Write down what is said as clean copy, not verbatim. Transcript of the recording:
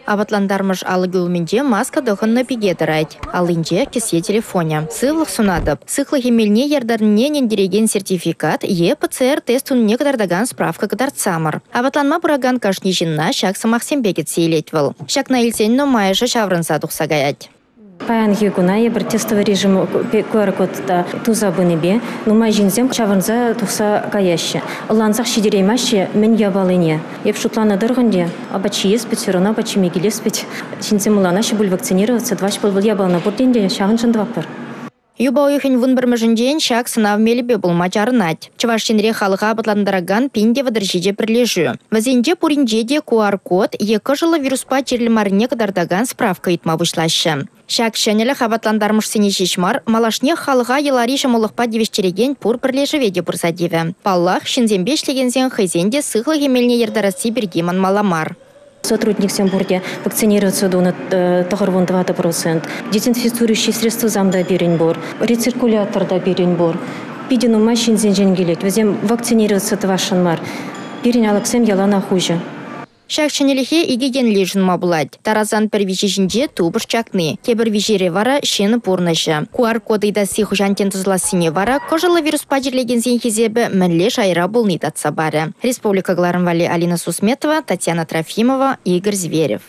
Апатлантармӑш алӑкӗ умӗнче маска тӑхӑннӑ пике тӑрать. Аллинче кӗсье телефонӗ. «Сывлӑх сунатӑп. Сыхлӑх эмелне яртарнине ӗнентерекен сертификат е ПЦР-тест тунине кӑтартакан справка кӑтартсамӑр». Апатланма пыракан кашни ҫынна ҫак сӑмахсемпе кӗтсе илет вӑл. Ҫакна илтсен нумайӑшӗ ҫаврӑнса тухса каять. Паянхи куна эпир тестовый режим QR-код туса пынипе нумай ҫынсем ҫаврӑнса тухса каяҫҫӗ. Ӑнлансах ҫитереймеҫҫӗ мӗн япалине. Эп шутланӑ тӑрӑх ӗнтӗ апат ҫиес пит, все равно апат ҫиме килес пит. Ҫынсем ӑнланаҫҫӗ пуль вакцинироваться тӑваҫ пуль вӑл япалана пурте ӗнтӗ ҫавӑншӑн тӑватпӑр. Юпа уйӑхӗн 11-мӗшӗнчен ҫак сӑнав мелӗпе пулма чарӑнать. Чӑваш Енре халӑха апатлантаракан 1037 пӗрлешӳ. Вӗсенче пуринче те QR-код е кӑшӑллӑ вируспа чирлӗ маррине кӑтартакан справка ыйтма пуҫлаҫҫӗ. Ҫак ҫӗнӗлӗх апатлантармӑшсене ҫеҫ мар, малашне халӑха йӑлари ҫӑмӑллӑхпа тивӗҫтерекен пур пӗрлешӗве те пырса тивӗ. Паллах, ҫынсемпе ӗҫлекенсен хӑйсен те сыхлӑх эмелне яртарасси пирки манмалла мар. Сотрудниксем пурте вакцинироваться тунӑ 94%. Дезинфицирующие средствӑсем та пирӗн пур, рециркулятор та пирӗн пур. Питӗ нумай ҫынсенчен килет. Вӗсем вакцинироваться тӑвасшӑн мар. Пирӗн алӑксем яланах уҫӑ. Ҫак ҫӗнӗлӗхе икӗ енлӗ йышӑнма пулать. Тарасан пӗр виҫи ҫинче тупӑш чакни, тепӗр виҫере вара ҫын пурнӑҫӗ. QR-код ыйтасси хӑҫан тӑсӑлассине вара кӑшӑллӑ вируспа чирлекенсен хисепӗ мӗнле шайра пулни татса парӗ. Республика кӑларӑм валли Алина Сусметова, Татьяна Трофимова, Игорь Зверев.